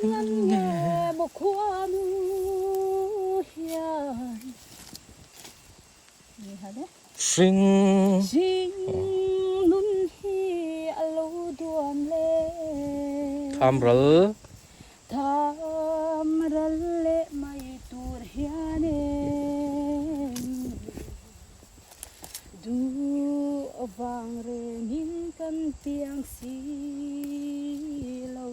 Engan nge maw khuanu hian Hring Hring nun hi a lo duan le. Thamral. Thamral leh mai tur hian em duh vang rengin kan piang si lo.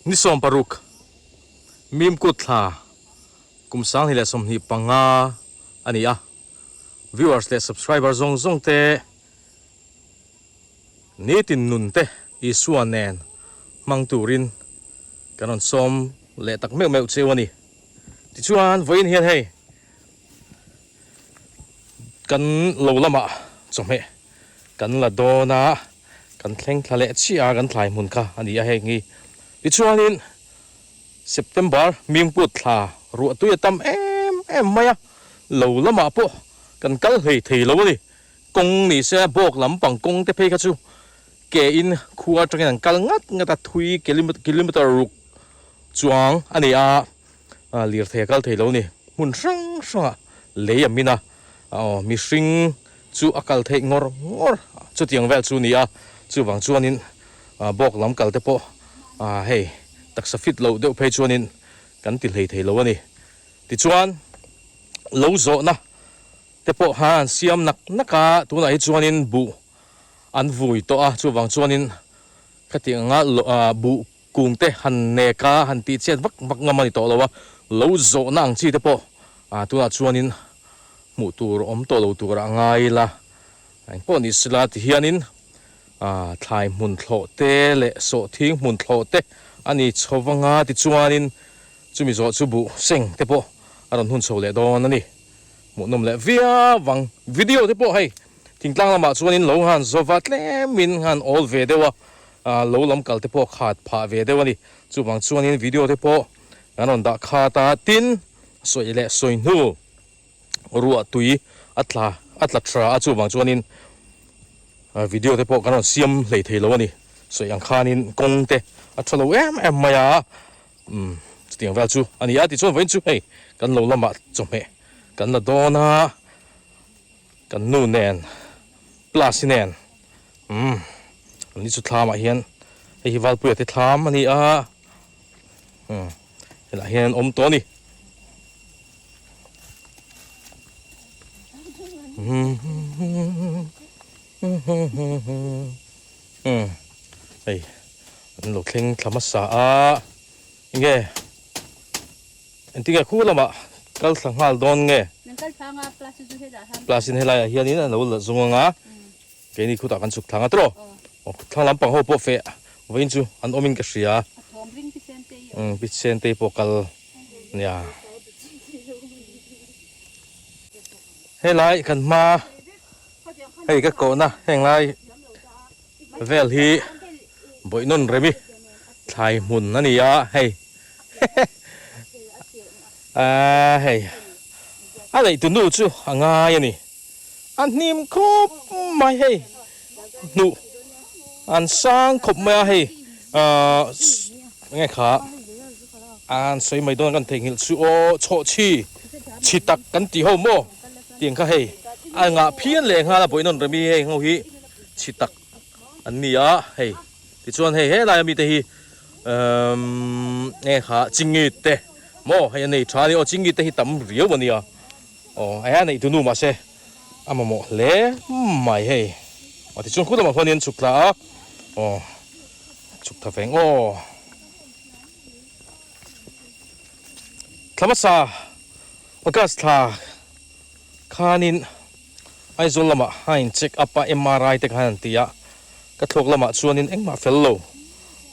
Ni 16 Mimkut thla kum 2025 a ni a, viewers leh subscriber zawng zawng te Nitin nun te Isua nen hmang turin kan rawn sawm leh tak meuh meuh cheu a ni. Tichuan vawiin hian hei kan lo lamah chawhmeh kan la dawn a, kan thleng thla leh chiah a kan thlai hmun kha a ni a heng hi. Tichuanin September Mingput thla ruahtui a tam em em mai a, lo lamah pawh kan kal hlei thei lo a ni. Kawng ni se bawk lampang kawng te phei kha chu ke in khua atangin an kal ngat ngat a, thui kilometer ruk chuang a ni a, lirthei a kal thei lo a ni. Hmun hrang hrangah lei a min a, aw mihring chu a kal theih ngawr ngawr chutiang vel chu a ni a, chuvang chuanin bawk lam kal te pawh hei taksa fit loh deuh phei chuanin kan ti hlei thei lo a ni. Tichuan lo zawhna te pawh kha an siam nak nak a, tunah hi chuanin buh an vui tawh a, chuvang chuanin khatiang anga buh kung te han nek a, han tih chhiat vak vak ngam a ni tawh lo a, lo zawhna ang chi te pawh tunah chuanin hmuh tur awm tawh lo tur a ngai la, engpawh ni sela tihianin thlai hmun thlawh te leh sawhthing hmun thlawh te a ni chho vanga tichuanin chumi zawh chu buh seng te pawh a rawn hun chho leh dawn a ni. Hmuhnawm leh viau ang. Video te pawh hei thingtlang lamah chuanin lo han zawva tlemin han awl ve deuh a, lo lam kal te pawh khat phah ve deuh a ni. Chuvang chuanin video te pawh kan rawn dah khat a, tin sawi leh sawi hnu ruah tui a tla a tla tha a, chuvang chuanin video te pawh kan rawn siam hlei thei lo a ni. Sawi ang khanin kawng te a tha lo em em mai a. Umm chutiang vel chu a ni a tichuan vawiin chu hei kan lo lamah chawhmeh kan la dawn a kan nu nen plus nen umm an ni chu thlamah hian hei hi Valpuia te thlam a ni a umm helaiah hian an awm tawh a ni umm hei. An lo thleng thla hmasa a, enge engtinge khu lamah kal thla nghal dawn nge? Nan kal thla anga plus chu helaiah hian. Plus in helaiah hianin an lo la zung anga keini khutah kan chhuk thlang a tiraw? Aw thlang lampang ho pawh feh. Vawiin chu an awmin ka hria. Umm Pi Sentei pawh kal nia. Helai kan hma hei ka kohna heng lai vel hi Bawihnawn Remi thlai hmun a ni a hei aaa hei a neih tunu chu a ngai a ni. A hnim khawp mai hei hnuh an sang khawp mai a hei ahh enge kha an sawi mai dawn kan theihnghilh chu aw chhawhchhi chhi tak kan tih ho maw tiang kha hei a ngah phian leh nghal a bawihnawn remi hei ho hi chhi tak an ni a hei tichuan hei helai ami te hi umm enge kha chingit te maw hei a nei tha a ni aw chingit te hi tam riau a nia. Aw a neih tu nu mahse a mamawh hle mai hei aw tichuan khu lamah khuanin chhuk thla a aw chhuk thla veng aw thla hmasa August thla khanin Aizawl lamah a in check up a M_R_I te khan an ti a ka thluak lamah chuanin engmah fel lo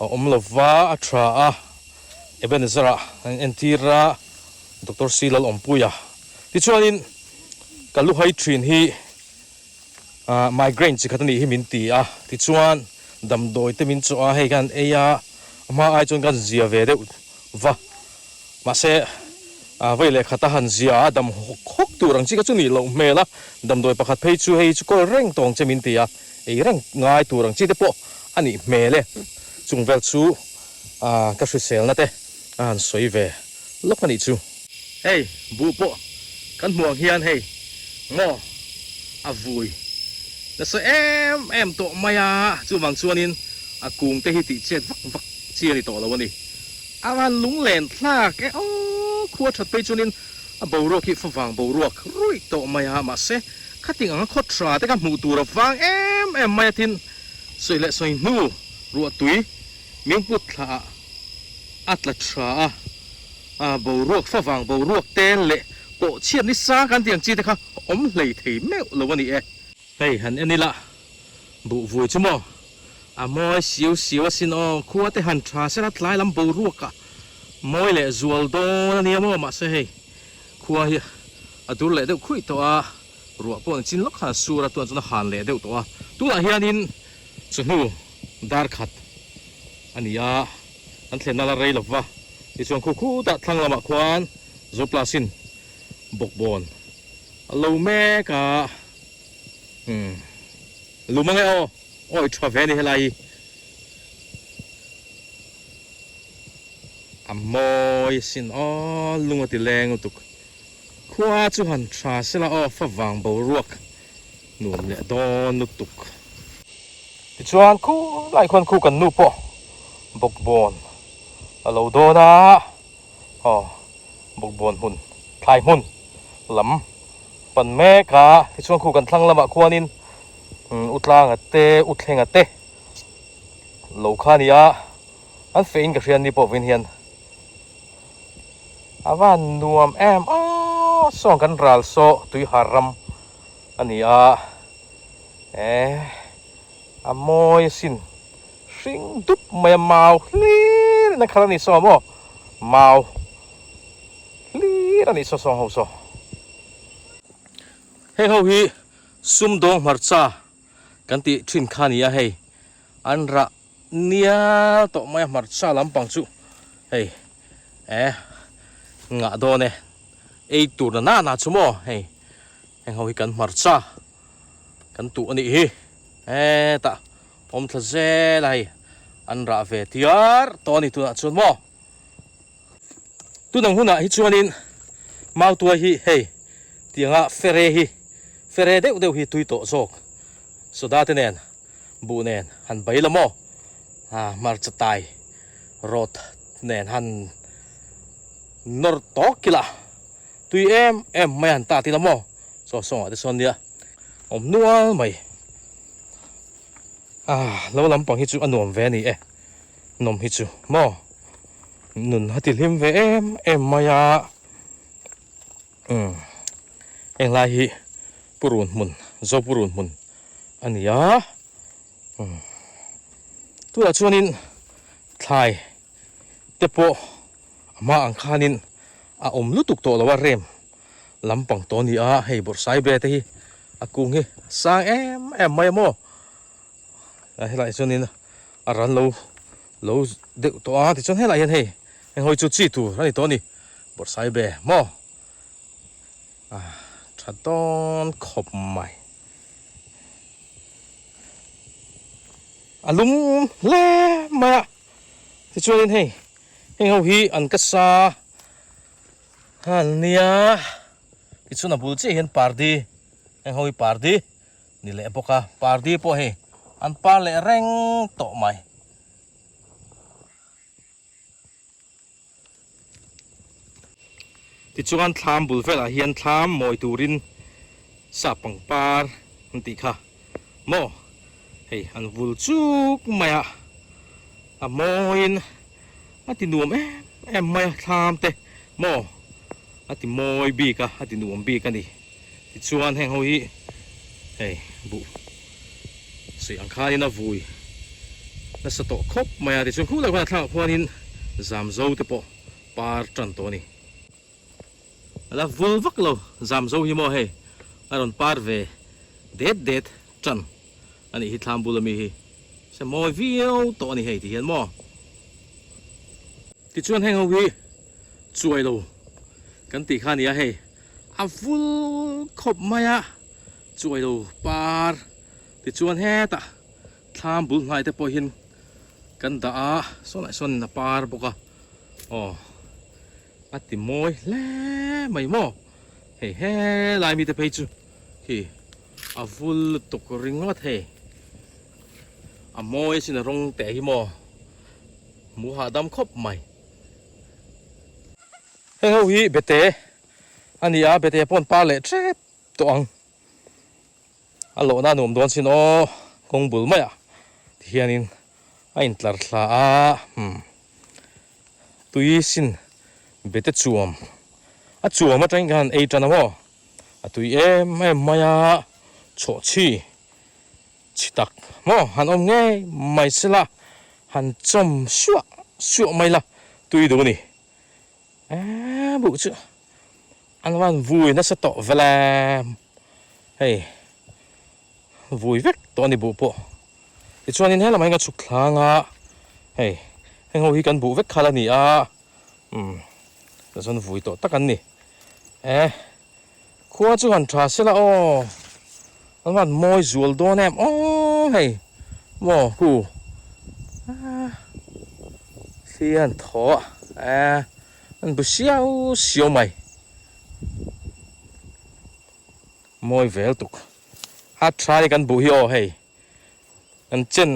a awm lova a tha a Ebenezer ah an entir a. Doctor C Lalawmpuia tichuanin ka lu hai thin hi migraine chi khat a nih hi min ti a, tichuan damdawi te min chawh a, hei khan ei a, a hma ai chuan ka han zia ve deuh va, mahse vei leh khat a han zia a, dam hawk hawk tur ang chi kha chu nih loh hmel a, damdawi pakhat phei chu hei chu kawl reng tawng che min ti a, ei reng ngai tur ang chi te pawh a nih hmel e, chung vel chu ka hriselna te a han sawi ve. Lawk a nih chu. Hei buh pawh kan hmuh ang hian hei maw a vui nasa em em tawh mai a, chuvang chuanin a kung te hi tih chet vak vak chi a ni tawh lo a ni. A van lunglen thlak e aw, khua that phei chuanin a boruak hi favang boruak ruih tawh mai a, mahse khating anga khaw tha te kha hmuh tur a vang em em mai a tin sawi leh sawi hnu ruahtui min put thla ah a tla tha a, a boruak favang boruak te leh pawh chhiat ni sang kan tih ang chi te kha awm hlei thei meuh lo a ni e. Hei han en ila buh vui chu maw a mawi siu siu asin aw, khua te han tha sela tlai lam boruak ah mawi leh zual dawn a nia maw mahse hei khua hi a dur leh deuh khuih tawh a, ruah pawh ni chin lawk khan a sur a tunah chuan a han leh deuh tawh a, tunah hianin chawhnu dar khat a ni a. An thlenna la rei lova, tichuan khu khutah thlang lamah khuan Zoplasin bawkbawn a lo mek a, umm lum ange aw, awi tha ve a ni helai hi. A mawi asin aw, lung a ti leng lutuk. Khua chu han tha sela aw, favang boruak nuam leh dawn lutuk. Tichuan khu lai khuan khu kan nu pawh bawkbawn a lo dawn a, aw bawkbawn hmun thlai hmun lam pan mek a, tichuan khu kan thlang lamah khuanin u tlanga te u thlenga te lo kha a ni a, an feh in ka hria ni pawh vin hian a van nuam em aw sawn kan ral saw tuihar ram a ni a. Eh a mawi asin hring dup mai a mau hlir in a khalh a ni saw maw mau hlir a nih saw sawng ho saw. Heng ho hi sumdawng hmarcha kan tih thin kha a ni a hei an rah nial tawh mai a hmarcha lampang chu hei eh ngah dawn e ei tur na na na chu maw hei heng ho hi kan hmarcha. Kan tuh a nih hi. Hetah awm thla zel a hei an rah ve tiar tawh a ni tunah chuan maw. Tunang hunah hi chuanin mautuai hi hei tianga fere hi fere deuh deuh hi tui tawh zawk soda te nen buh nen han bai la maw hmarcha tai rawt nen han nawr tawk ila. Tui em em mai an ta tila maw? Chaw sawngah te sawn nia awm nual mai. Ah, lo lampang hi chu a nuam ve a ni e. Nawm hi chu maw? Nun a ti hlim ve em em mai a. Umm, heng lai hi purun hmun, zo purun hmun a ni a. Umm, Tunah chuanin thlai te pawh a hma ang khanin a awm lutuk tawh lo a, rem lampang tawh a ni a, hei bawrhsaibe te hi a kung hi a sang em em mai a maw. Helaiah chuanin a ran lo lo deuh tawh a, tichuan helaiah hian hei heng hawi chu chi tur a ni tawh a ni bawrhsaibe maw a tha dawn khawp mai. A lum hle mai a, tichuanin hei heng ho hi an ka sa an nia tichuan a bul chiah hian pardi heng ho hi pardi ni leh bawk a, pardi pawh hei an par leh reng tawh mai. Tichuan thlam bul velah hian thlam mawi turin sap pangpar an tih kha maw hei an vul chuk mai a, a mawiin a ti nuam em em mai a thlam te maw a ti mawi bik a a ti nuam bik a ni. Tichuan heng ho hi hei buh suih ang khanin a vui nasa tawh khawp mai a, tichuan khulai khuan a thlangah khuanin zamzo te pawh par tan tawh a ni. A la vul vak lo zamzo hi maw hei a rawn par ve det det tan a nih hi thlam bula mi hi se mawi viau tawh a ni hei ti hian maw. Tichuan heng ho hi chuai lo kan tih kha a ni a hei. A vul khawp mai a, chuai lo par tichuan hetah thlam bul hnai te pawh hian kan dah a, sawnah sawn a par bawk a, aw a ti mawi hle mai maw, hei helai mite phei chu khi a vul lutuk ringawt hei, a mawi asin a rawng teh hi maw hmuh hahdam khawp mai. Heng ho hi bete a ni a, bete pawh an par leh tep tawh ang. A lawhna a nuam dawn sin aw, kawng bul maiah tihianin a intlar thla a, umm tui sin bete chuam a chuam atangin khan an ei tan a maw, a tui em em mai a, chhawhchhi chhi tak maw han awm ngei mai sela han chawm suah suah mai la tui duh a ni. Eee buh chu an van vui nasa tawh vel e hei vui vek tawh a ni buh pawh tichuanin helamah hian ka chhuk thlang a hei heng ho hi kan buh vek kha la ni a umm tah chuan vui tawh tak an ni e khua chu han tha sela aw an van mawi zual dawn em aw hei maw hu thli a han thaw a eh an bu siau siau mai mawi vel tuk a tha ni kan buh hi aw hei kan chen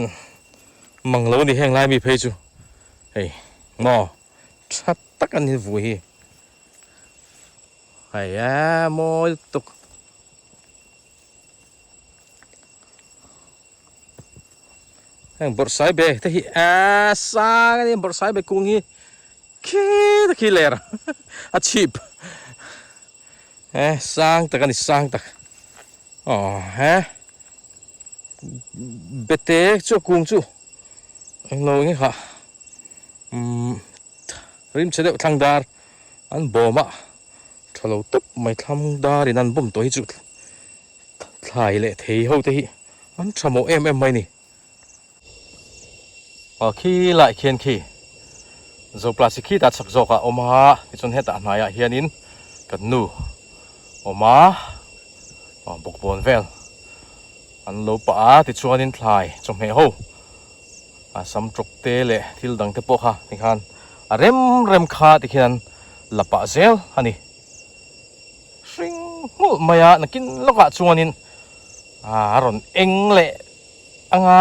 mang lo a ni heng lai mi phei chu hei maw tha tak a ni vui hi. Hei a mawi lutuk. Heng bawrhsai be te hi a sang a ni bawrhsai be kung hi khi ta khi ler a chhip e sang tak a ni sang tak aw he bete chu a kung chu englo eng kha umm rim chhe deuh thlang dar. An bawm a, tha lo tawp mai thlam darin an bawm tawh hi chu thlai leh thei ho te hi an tha mawh em em mai a ni. Aw khi lai khian khi Zoplasi khi ta chhak zawk ah a awm a, tichuan hetah hnaiah hianin kan nu awm a, aw bawkbawn vel an lo pah a, tichuanin thlai chawhmeh ho. A sam tawk te leh thil dang te pawh kha tikhan a rem rem kha tikhian la pah zel a ni. Hring nghulh mai a nakin lawkah chuanin a rawn eng leh anga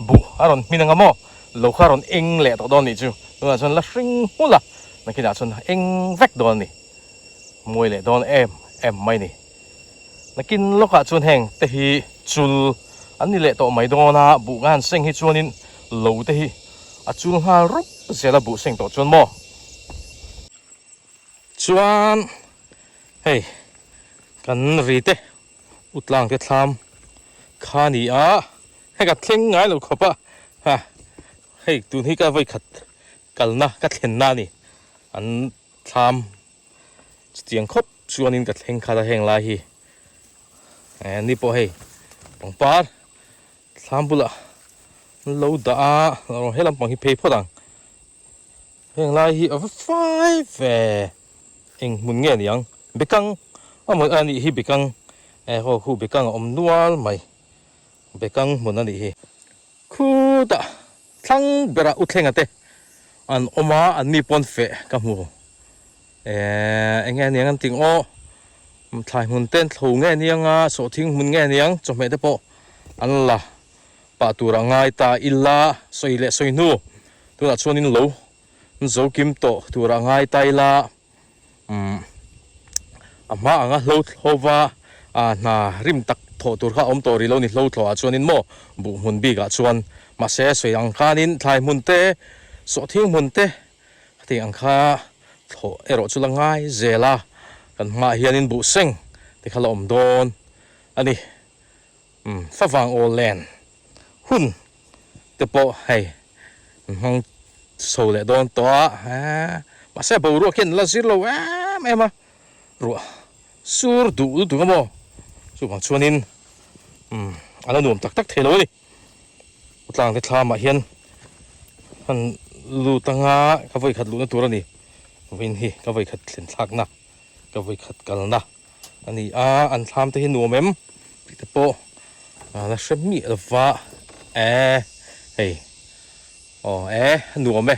buh a rawn hmin anga maw lo kha a rawn eng leh tawh dawn nih chu tunah chuan la hring nghulh a nakinah chuan eng vek dawn a ni. Mawi leh dawn em em mai a ni. Nakin lawkah chuan heng te hi chul an ni leh tawh mai dawn a, buh ngan seng hi chuanin lo te hi a chul nghal rup zel a buh seng tawh chuan maw. Chuan hei kan ri te utlang te thlam kha ni a, hei ka thleng ngai lo khawp a ha. Hei tun hi ka vawi khat kalna ka thlenna a ni. An thlam chutiang khawp chuanin ka thleng khat a heng lai hi. Eh ni pawh hei pangpar thlam bulah an lo dah a, he lampang hi phei phawt ang. Heng lai hi a va fai ve, eng hmun nge niang? Bekang a mawi a nih hi bekang, eh haw khu bekang a awm nual mai, bekang hmun a nih hi. Khutah thlang berah u thlenga te an awm a, an mi pawn feh ka hmu, eh eng nge niang an ti ang aw, thlai hmun te an thlo nge niang a, sawhthing hmun nge niang, chawhmeh te pawh an la pah tur a ngai ta ila sawi leh sawi hnu tunah chuanin lo zo kim tawh tur a ngai ta ila umm a hma anga hlo thlova ah hna rim tak thawh tur kha a awm tawh rih lo ni hlo thlawh ah chuanin maw buh hmun bik ah chuan mahse sawi ang khanin thlai hmun te sawhthing hmun te hetiang ang kha thlawh erawh chu la ngai zel a kan hmaah hianin buh seng te kha la awm dawn a ni. Umm favang aw len hun te pawh hei an hmang chho leh dawn tawh a eee mahse boruak hian la zir lo em em a ruah sur duh lutuk a maw chuvang chuanin umm a la nuam tak tak thei lo a ni tlang te thlamah hian han lut anga ka vawikhat luhna tur a ni vawiin hi ka vawikhat thlen thlakna ka vawikhat kalna. A ni a, an thlam te hi nuam em tih te pawh la hre miah lo va e hei aw e a nuam e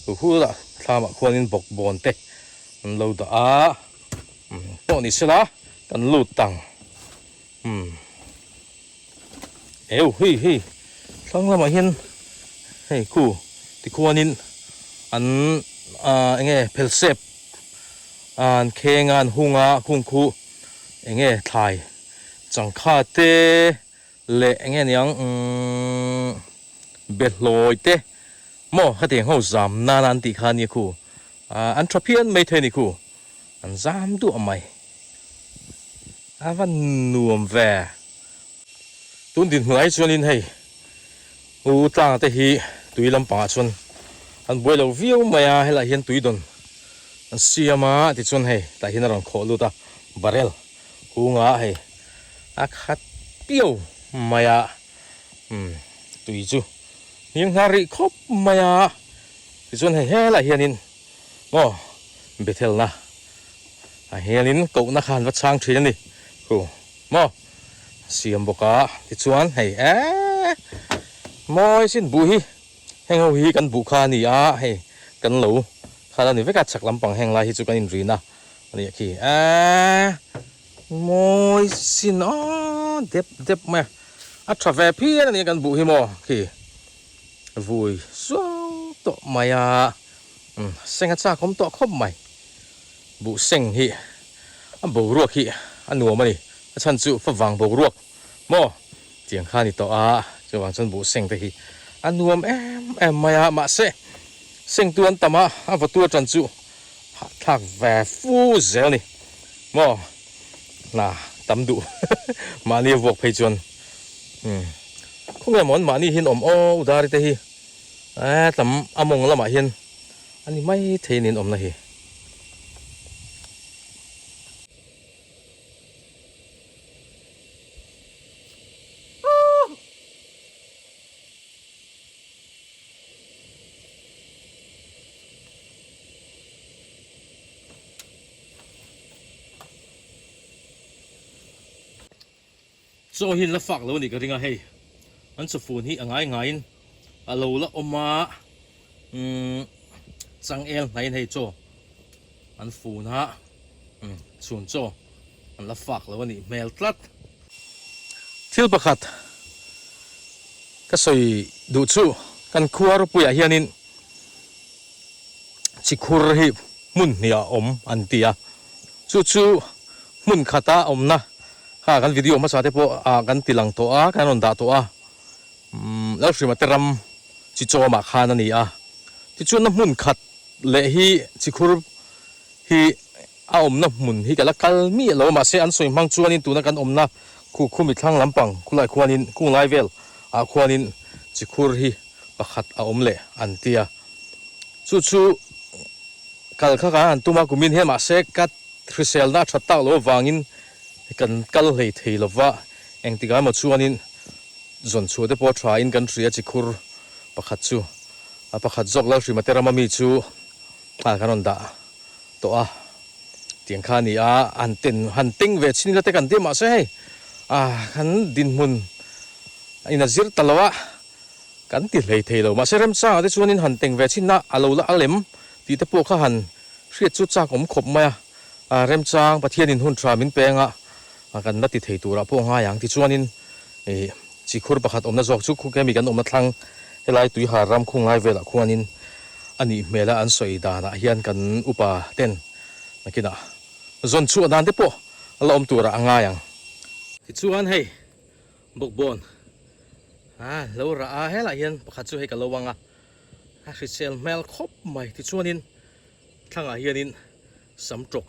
hu hul ah thlam ah khuanin bawk bawn te an lo dah a pawh ni sela kan lut ang umm eu hei hei thlang lamah hian hei khu tikhuanin an ah eng nge phelsep. An kheng a, an hung a, khung khu eng nge thlai changkha te leh eng nge niang umm behlawi te maw khatiang ho zam nan an tih kha ania khu ah an tha phian mai thei a ni khu an zam duah mai a va nuam ve. Tun dinhmun ai chuanin hei u tlanga te hi tui lampangah chuan an buai lo viau mai a, helaiah hian tui dawn an siam a tichuan hei tah hian a rawn khawh lut a barrel hunga hei a khat piau mai a umm tui chu hniang nghal rih khawp mai a tichuan hei helaiah hianin maw Bethelna ah hianin kohna kha an va chhang thin a ni khu. Maw? Siam bawk a, tichuan hei eeh mawi sin buh hi heng ho hi kan buh kha a ni a, hei kan lo kha la ni vek a, chhak lampang heng lai hi chu kan inrin a a nih khi eeh mawi sin aw dep dep mai a, a tha ve phian a ni kan buh hi maw khi vui suau tawh mai a, umm seng a chak awm tawh khawp mai. Buh seng hi a boruak hi a nuam a ni, a chhan chu favang boruak maw tiang kha a ni tawh a, chuvang chuan buh seng te hi a nuam em em mai a, mahse sengtu an tam a, a vawtu atan chu hahthlak ve fu zel a ni maw, hna tam duh mahni a vuak phei chuan umm khawnge maw an mahni hian awm aw udari te hi eh tam a mawng lamah hian A ni mai thei nin awmna hi. Chaw hi an la fak lo a nih ka ring a, hei an chawfun hi a ngai ngaiin a lo la awm a, umm changel hnaiin hei chaw an fun a, umm chhun chaw an la fak lo a nih hmel tlat. Thil pakhat ka sawi duh chu kan khua ropuiah hianin chikhur hi hmun hnih a awm an ti a, chu chu hmun khata awmna Kha kan video hmasa te pawh ah kan ti lang tawh a, kan rawn dah tawh a, umm Lalhrimate te ram chi chawmah khan a ni a, tichuan a hmun khat leh hi chikhur hi a awmna hmun hi ka la kal miah lo a, mahse an sawi hmang chuanin tuna kan awmna khu khumi thlang lampang khulai khuanin khung lai vel ah khuanin chikhur hi. pakhat a awm leh an ti a. Chu chu kal kha kan han tum a, kumin hian mahse ka hriselna a that tak loh avangin kan kal hlei thei lo va, engtikah emaw chuanin zawn chhuah te pawh a tha in kan hria chikhur pakhat chu a pakhat zawk Lalhrima te rama mi chu nghal kan rawn dah tawh a. Tiang kha a ni a, han ten han teng ve chin ila te kan tia mahse hei ah kan dinhmun a in a zir ta lo a, kan ti hlei thei lo. Mahse remchangah te chuanin han teng ve chin a a lo la a lem tih te pawh kha han hriat chu chak awm khawp mai a, ah remchang Pathianin hun tha min peng a, kan la ti thei turah pawh ngai ang. Tichuanin ih chikhur pakhat awmna zawk chu khu kemi kan awmna thlang helai tuihar ram khung lai velah khuanin a nih hmel a an sawi danah hian kan upa ten Nakinah zawn chhuah dan te pawh a la awm turah a ngai ang. Tichuan hei bawkbawn a lo rah a, helaiah hian pakhat chu hei ka lo ang a, a hrisel hmel khawp mai. Tichuanin thlangah hianin sam tawk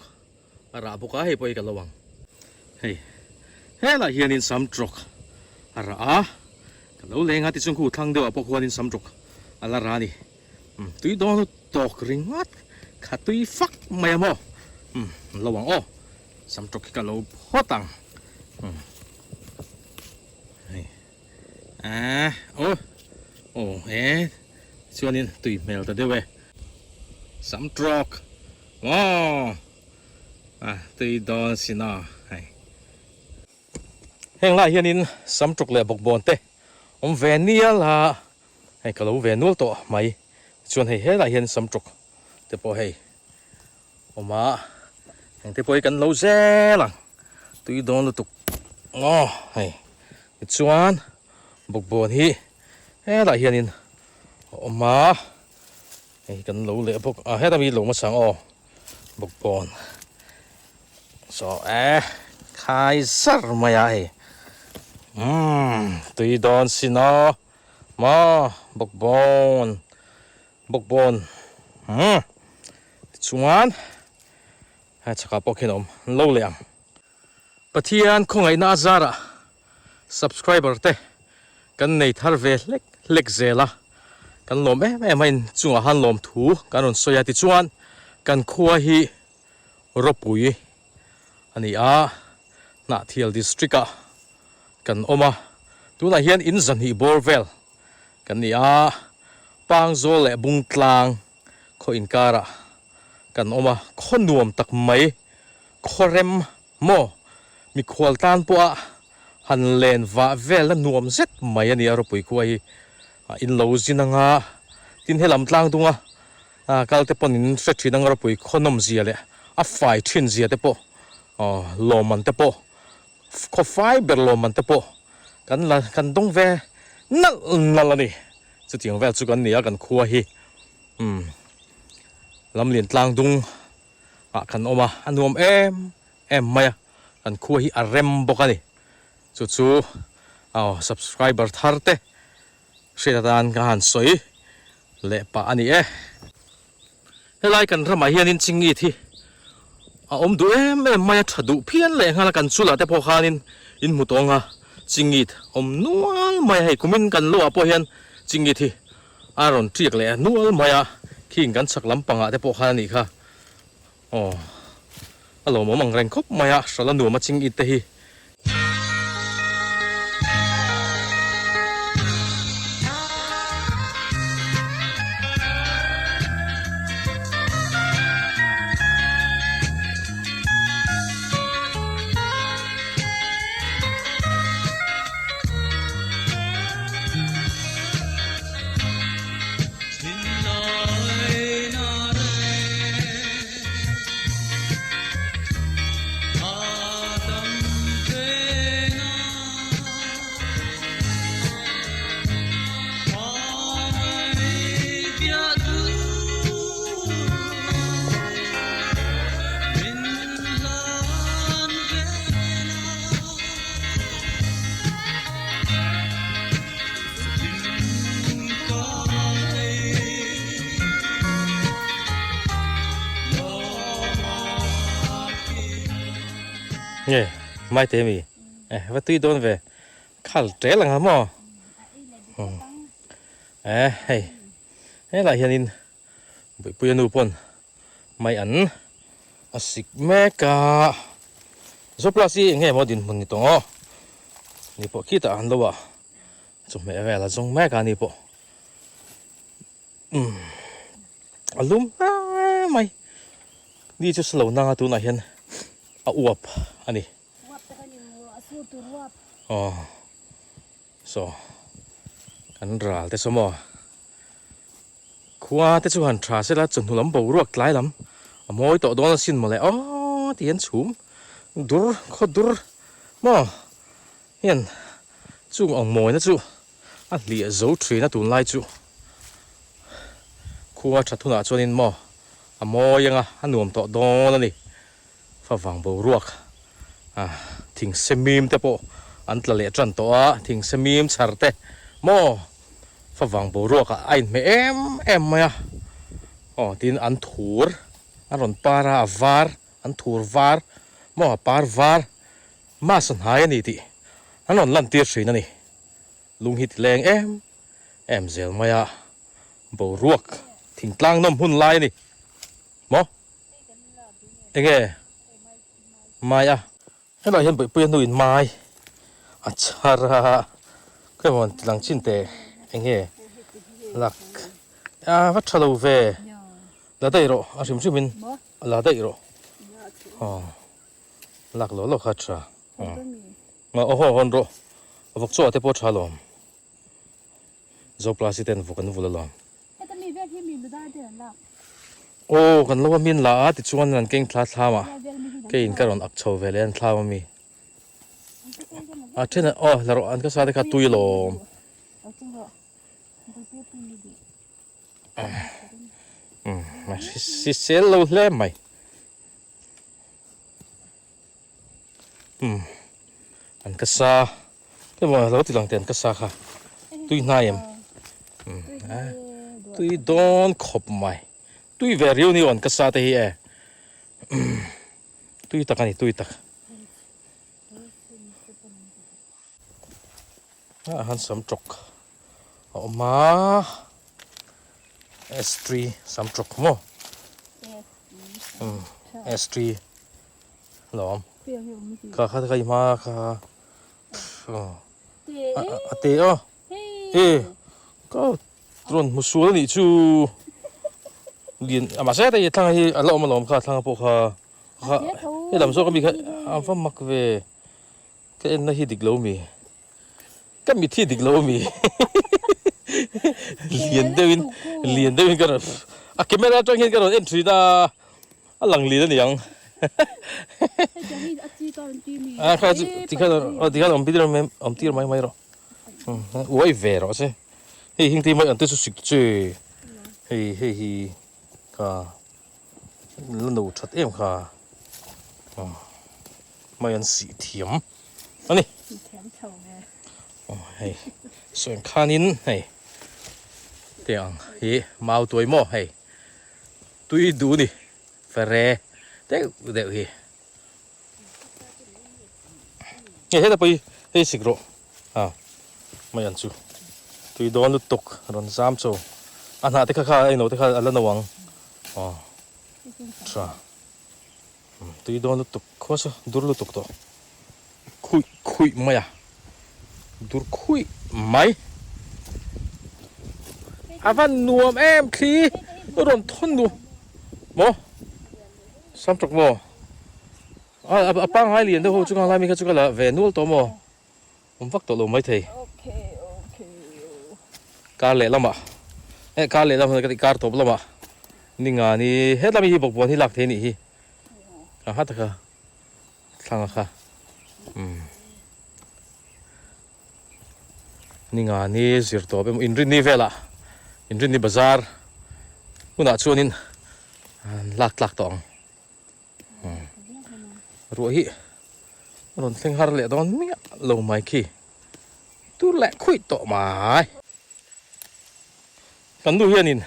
a rah bawk a, hei pawh hi ka lo ang. Hei helaiah hianin sam tawk a rah a, ka lo leng a, tichuan khu thlang deuhah pawh khuanin sam tawk a la rah a ni. Tui dawn tawk ringawt kha tui fak mai a maw umm lo ang aw sam tawk hi ka lo phawt ang umm hei ah aw aw he chuanin tui hmel ta deuh e sam tawk maw ah tui dawn sin aw hei heng lai hianin sam tawk leh bawkbawn te awm ve nial a. Hei ka lo ve nual tawh mai chuan hei helaiah hian samtawk te pawh hei awm a eng te pawh hi kan lo zel ang tui dawn lutuk aw hei tichuan bawkbawn hi helaiah hianin a awm a hei kan lo leh bawk a heta mi lo hmasa ang aw bawkbawn saw e khai zar mai a hei umm tui dawn sin aw. Maw bawkbawn bawkbawn umm tichuan hei chhakah pawh khian a awm an lo leh ang. Pathian khawngaihna a zarah subscriber te kan nei thar ve hlek hlek zel a, kan lawm em em a in chungah han lawm thu kan rawn sawi a tichuan kan khua hi ropui a ni a, Hnahthial district ah kan awm a, tunah hian in zahnih bawr vel kan ni a, Pangzawl leh Bungtlang khaw inkarah kan awm a, khaw nuam tak mai, khaw rem maw, mikhual tan pawha han len vah velna nuam zet mai a ni a ropui khua hi, in lo zin anga tin helam tlang dunga kal te pawn in hre thin anga ropui khaw nawm zia leh a fai thin zia te pawh lawmman te pawh Khaw fai ber lawmman te pawh kan la kan dawng ve nalh nalh a ni. Chutiang vel chu kan ni a kan khua hi umm Lamlian tlang dung ah kan awm a, a nuam em em mai a, kan khua hi a rem bawk a ni. Chu chu aw subscriber thar te hriat atan ka han sawi leh pah a ni e. Helai kan ramah hianin chingit hi a awm duh em em mai a, tha duh phian leh nghal a, kan chulah te pawh khanin in hmu tawng a, chingit awm nual mai a, hei kumin kan lohah pawh hian chingit hi a rawn tiak leh nual mai a, khing kan chhak lampangah te pawh khan a nih kha aw a lawmawm ang reng khawp mai a, hralh a nuam a chingit te hi. Nge mai te mi eh va tui dawn ve khal tel anga maw. Eh hei helaiah hianin Buipuia nu pawn mai an a sik mek a, Zoplus hi eng nge maw dinhmun ni tawng aw ni pawh khitah an lo a chawhmeh vel a zawng mek a ni pawh umm a lum hle mai ni chu sa lo nang a tunah hian a uap a ni. Aw. Saw kan ral te saw maw khua te chu han tha sela chawhnu lam boruak tlai lam a mawi tawh dawn asin mawle aw ti hian chhum dur khaw dur maw hian chung ang mawina chu a hliah zo thin a tunlai chu khua tha thunah chuanin maw a mawi anga a nuam tawh dawn a ni. Favang boruak thing semim te pawh an tla leh tan tawh a, thing semim chhar te maw favang boruak ah a inhmeh em em mai a, aw tin an thur an rawn par a, a var an thur var maw a par var mass a hnai a ni tih an rawn lan tir thin a ni, lung hi ti leng em em zel mai a, boruak thingtlang nawm hun lai a ni maw. Enge mai a. Helaiah hian Bawihpuia nu in mai a chhar a, khawi maw ti lang chin teh enge lak a va tha lo ve la daih rawh a hrim hrim in la daih rawh aw lak lo lo kha a tha aw haw hawn rawh vawk chaw ah te pawh a tha alawm. Zoplasi ten vawk an vul alawm. Heta mi vel hi mi ludar te an lak. Aw kan lo a min la a tichuan an keng thla thlam a keiin ka rawn ak chho ve leh an thlam a mi. A then aw la rawh an ka sa te kha tui alawm. Umm hrisel lo hle mai. Umm an ka sa emaw lo ti lang teh an ka sa kha tui hnai em umm tui dawn khawp mai tui ve riau ni aw an ka sa te hi e umm tui tak a ni tui tak ah han sam tawk a awm a S three sam tawk maw umm S three lawm kha kha kha i hma kha a te aw e ka rawn hmu sual a nih chu lian a mahse hei thlang hi a la awm alawm kha thlang pawh kha kha helam zawk ami kha a va mak ve ka en na hi dik lo mi ka mit hi dik lo ami lian deuhin lian deuhin ka rawn a camera atang hian ka rawn en thin a. A lang lin a ni ang. A kha chu ti khan aw ti khan awm tir mai awm tir mai mai rawh. Uai ve rawh se. Hei hing te mai an te chu sik che. Hei hei hi kha la no that em kha. Mai an sih thiam a ni. Hei sawi khanin hei tiang hi mau tuai maw hei. Tui duh ni fere deuh deuh hi. Hei heta pawh hi hei sik rawh a mai an chu tui dawn lutuk rawn zam chaw a hnah te kha kha a ino te kha a la no ang aw tha tui dawn lutuk khaw chu dur lutuk tawh khuih khuih mai a dur khuih mai a van nuam em thli rawn thawn nuam maw sam tawk maw a a pangngai lian deuh ho chu ngalai mi kha chu ka la ve nual tawh maw awm vak tawh lo maithei kar leh lamah eh kar leh lamah ka tih kar tawp lamah ni nga ni hetlai mi hi bawkbawn hi lak thei a nih hi a ha taka. Thlang a kha umm ni nga ni zir tawp emaw inrinni velah inrinni bazar hunah chuanin an lak tlak tawh ang umm ruah hi a rawn thleng har leh dawn miah lo mai khi tur leh khuih tawh mai. Kan nu hianin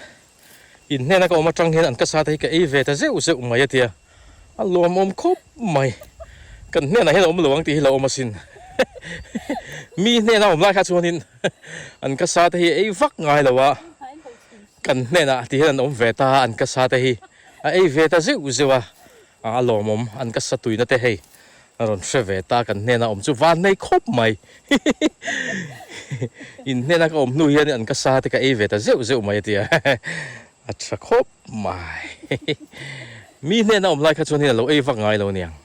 in hnena ka awm atang hian an ka sa te hi ka ei ve ta zeuh zeuh mai a tia, a lawmawm khawp mai. Kan hnenah hian a awm lo ang tih hi lo awm asin. Mi hnena awm lai kha chuanin an ka sa te hi ei vak ngai lo a, kan hnenah ti hian an awm ve ta a, an ka sa te hi a ei ve ta zeuh zeuh a, a lawmawm an ka sa tuina te hei a rawn hre ve ta kan hnena awm chu van nei khawp mai in hnena ka awm hnu hian an ka sa te ka ei ve ta zeuh zeuh mai a tia a tha khawp mai mi hnena awm lai kha chuan a lo ei vak ngai lo aniang.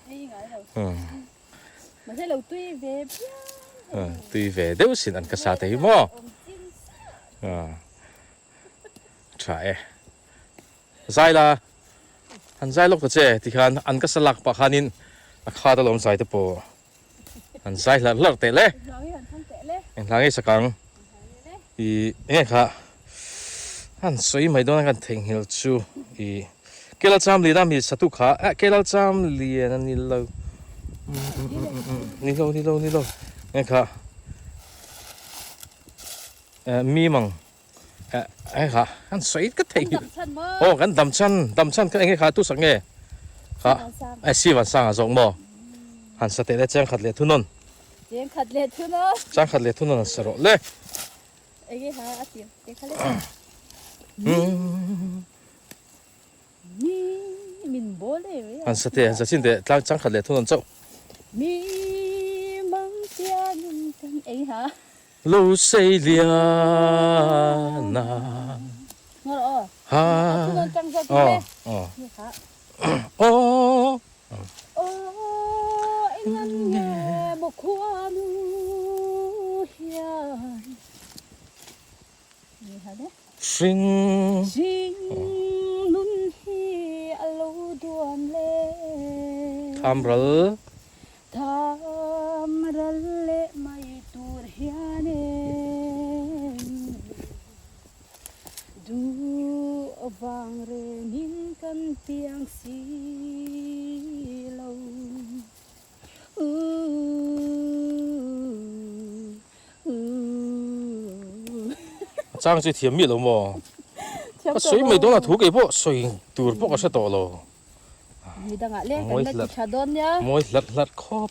Mahse lo tui ve phian. Tui ve deuh sin an ka sa te hi maw. Tha e. Zai la. Han zai lawk ta che tikhan an ka sa lak pah khanin a khat alawm zai te pawh. An zai hlarh hlarh teh le. Eng hla nge sakang. I enge kha an sawi mai dawn a kan theihnghilh chu i Kelal cham lian a mi satu kha eh Kelal cham lian a ni lo ni lo ni lo ni lo enge kha eh mi mang eh enge kha an sawi ka theihnghilh aw kan dam chhan dam chhan kha enge kha tu sak nge kha eh Sivan sanga zawk maw han sa teh le cheng khat leh thunawn. Cheng khat leh thunawn. Chang khat leh thunawn an sa rawh le. Enge ha a tir te kha le. Mi min bol e ve. An sa te an sa chin te tlang chang khat leh thunawn chauh. Mi mang tia nun kan eng ha. Lo sei liana. Ngor o. Ha. Thunawn chang zawk le. Aw. Aw. Aw engan nge maw khuanu hian Hring Hring nun hi a lo duan le Tham ral Tham ral leh mai tur hian em Duh vang rengin kan piang si lo. A chang chu i thiam miah lo maw? Ka sawi mai dawn a thu kei pawh sawi tur pawh ka hre tawh lo. Mi dangah leng kan la ti tha dawn nia. Mawi hlarh hlarh khawp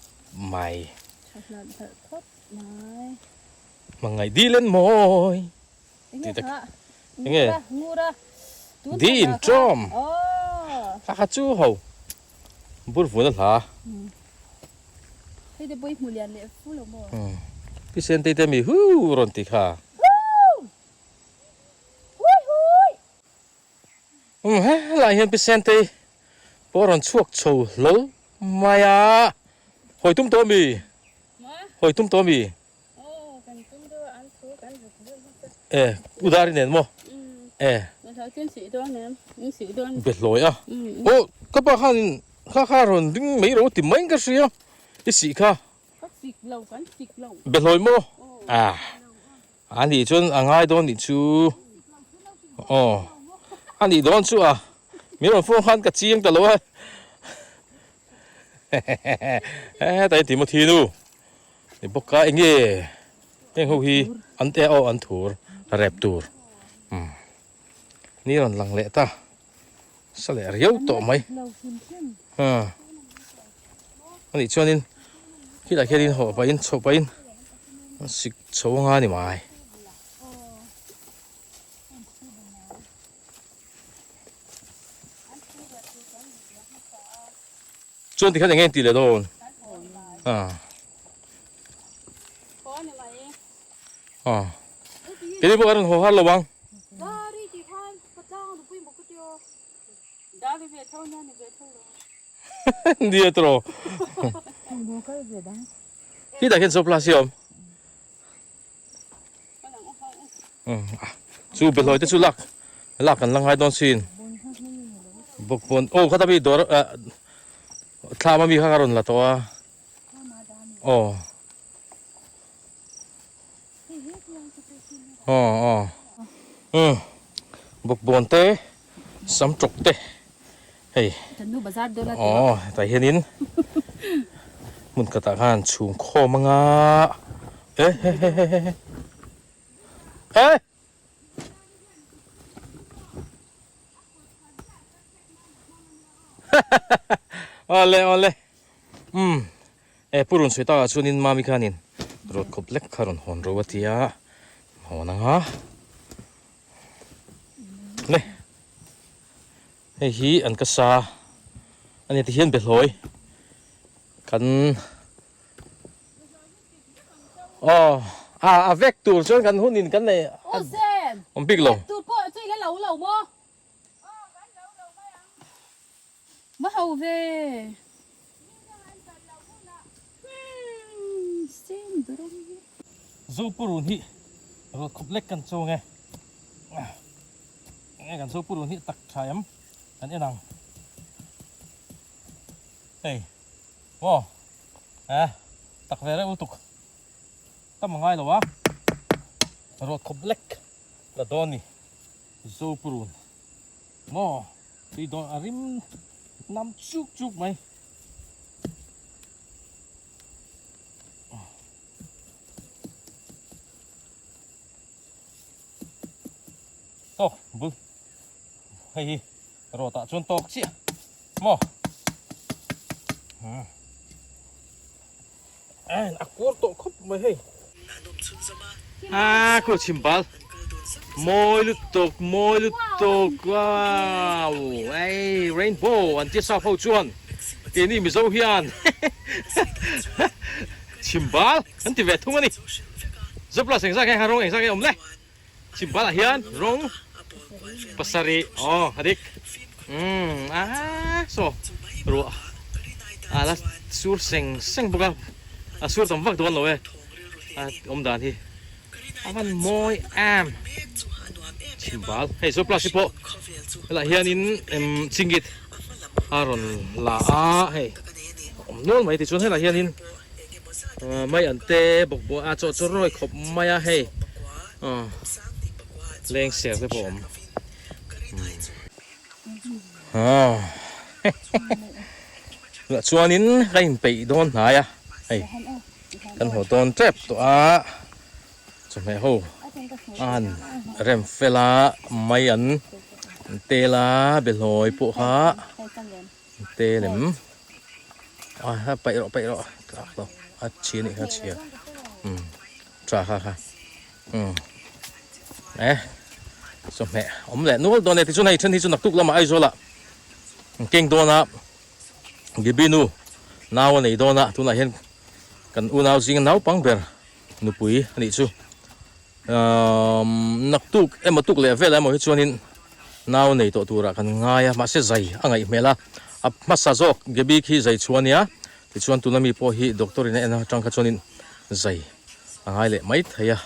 mai. Tha hlarh hlarh khawp mai. Hmangaih dil en mawi. Enge kha? Enge? Ngura. Di in tawm. Kha kha chu ho. Bur vun a hla. Hei te pawh i hmu lian leh fu lo maw? Pi Sentei te mi hu rawn ti kha. Hui hui. Um helai hian Pi Sentei pawh rawn chhuak chho hlawl mai a. Hawi tum tawh mi? Hawi tum tawh mi? E udari nen maw e be hlawi a aw ka pa khanin kha kha rawn ding mai ro ti mai in ka hria i sih kha be hlawi maw a a nih chuan a ngai dawn nih chu aw a nih dawn chu a min rawn phone khan ka chiang ta lo a hehehe Timothy nu. Ni bawk a enge heng ho hi an te aw an thur rep tur umm ni rawn lang leh ta sa leh riau tawh mai ah anih chuanin khilai khianin hawh pahin chhoh pahin an sik chho anga ni mai. Chuan tikhan enge tih leh dawn? Ah. Ah. Kei pawh ka rawn haw har lo ang. Nia tawh. Khi tah khian chawp la si awm. Chu behlawi te chu lak lak kan la ngai dawn sin bawk pawn aw khata mi dawr ah thlam ami kha ka rawn la tawh a aw aw aw um bawk bawn te sam tawk te hei aw hetah hianin hmun khatah khan chhung khawm anga e he he he he e awle awle um e. E purun sawi takah chuanin mami khanin rawt khawp lek kha rawn hawn ro a ti a, hawn ang a. Le hei hi an ka sa a ni tihian behlawi kan aw a a vek tur chuan kan hunin kan nei awm bik lo. Tur pawh chu i la lo lo maw? Va ho ve. Zopurun hi rawt khawp lek kan chawng e. Enge kan zopurun hi tak tha em kan en ang. Hei maw eh tak ve reuh lutuk tam a ngai lo a rawt khawp lek la dawn ni zopurun. Maw tui dawn a rim nam chuk chuk mai. Tawk bul hei hi rawt ah chuan tawk chiah maw a kuar tawh khawp mai hei. A khu chhim bal mawi lutuk mawi lutuk wow ei rainbow an tia sap ho chuan keini mizo hian chhim bal an ti ve thung a ni zoplas engzah nge rawng engzah nge awm le chhim bal ah hian rawng pasarih aw a dik umm a saw ruah a la sur seng seng bawk a a sur tam vak dawn lo e. A awm dan hi a van mawi em chhimbal hei zo plus hi pawh helaiah hianin em chingit a rawn la a hei a awm nual mai tichuan helaiah hianin mai an te bawk bawk a chaw chu rawi khawp mai a hei aw leng ser te pawh a awm aw chuanin ka inpeih dawn hnai a hei. Kan haw dawn tep tawh a, chawhmeh ho a han rem fel a, mai an tel a, behlawi pawh kha an tel em? A paih rawh paih rawh tlak lo a chhia anih kha a chhia umm tha kha kha umm e chawhmeh awm leh nual dawn e tichuan hei then hi chu naktuk lamah Aizawl ah an keng dawn a. Gibinu nau a nei dawn a, tunah hian kan unau zinga naupang ber nupui a nih chu. Umm naktuk emaw tuk leh velah emaw hi chuanin nau nei tawh turah kan ngai a, mahse zai a ngaih hmel a, a hmasa zawk Gabi khi zai chhuah a nia, tichuan tuna mi pawh hi doctor in a en atang kha chuanin zai a ngai leh mai thei a,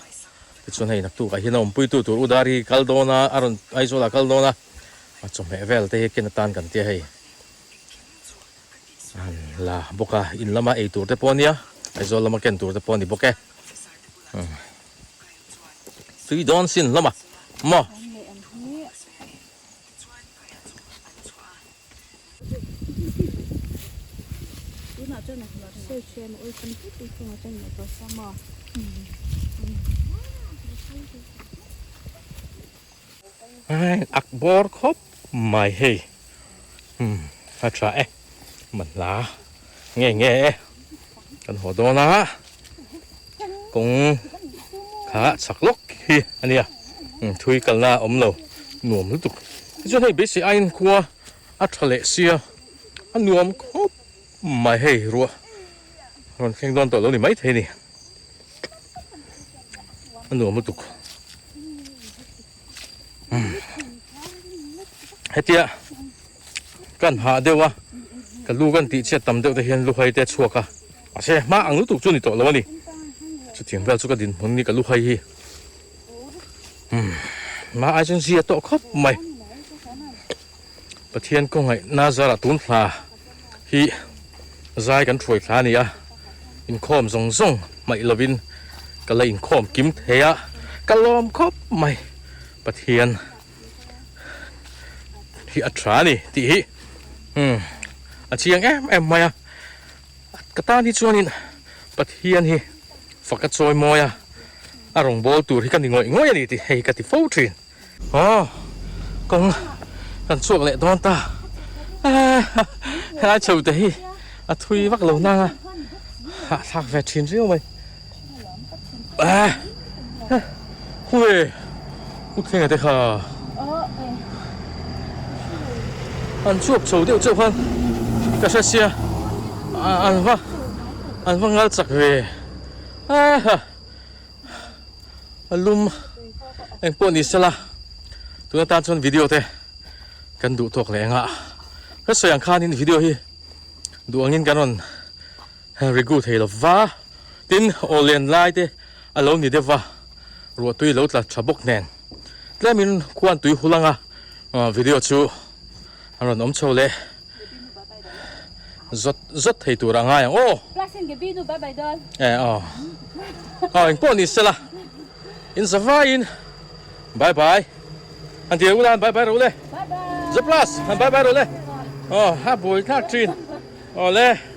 tichuan hei naktukah hian a awmpuitu tur Udari kal dawn a, a rawn Aizawlah kal dawn a, a chawhmeh vel te hi ken atan kan tia hei. An la bawk a, in lama ei tur te pawh a nia, Aizawl lama ken tur te pawh a ni bawk e. Tui dawn sin hlawm a maw. Ak bawr khawp mai hei umm a tha e man hla nge nge e kan haw dawn a kawng kha chak lawk hi a nia umm thui kalna a awm lo nuam lutuk tichuan hei beisei aiin khua a tha leh sia a nuam khawp mai hei ruah rawn thleng dawn tawh lo ni maithei a ni. A nuam lutuk. Hetia kan hah deuh a, ka lu kan tih chhiat tam deuh te hian luhai te a chhuak a, mahse hma ang lutuk chu ni tawh lo a ni. Chutiang vel chu ka dinhmun ni ka luhai hi. Hma ai chuan zia tawh khawp mai. Pathian khawngaihna zarah tun thla hi zai kan hruai thla a ni a, inkhawm zawng zawng hmaih lovin ka la inkhawm kim thei a, ka lawm khawp mai. Pathian hi a tha a ni tih hi umm a chiang em em mai a, ka tan hi chuanin Pathian hi fak a chawi mawi a, a rawngbâwl tur hi ka ni ngawih ngawih a ni tih hei ka ti fo thin. Aw kawng kan chhuak leh dawn ta helai chho te hi a thui vak lo nang a. Hahthlak ve thin riau mai. Hui u thlenga te kha an chhuak chho deuh chauh khan ka hre sia an va an va ngal chak ve a a lum eng pawh ni sela tuna tan chuan video te kan duh tawk leh anga ka sawi ang khanin video hi duh angin kan rawn Regu thei lo va, tin aw len lai te a lo ni deuh va, ruah tui lo tla tha bawk nen tlemin khuan tui hul anga video chu a rawn awm chho leh zawt zawt thei tur a ngai ang aw. E aw aw engpawh ni sela in zavaiin bye bye han ti ula bye bye ro le. Zaplus han bye bye ro le aw a buai thlak thin aw le.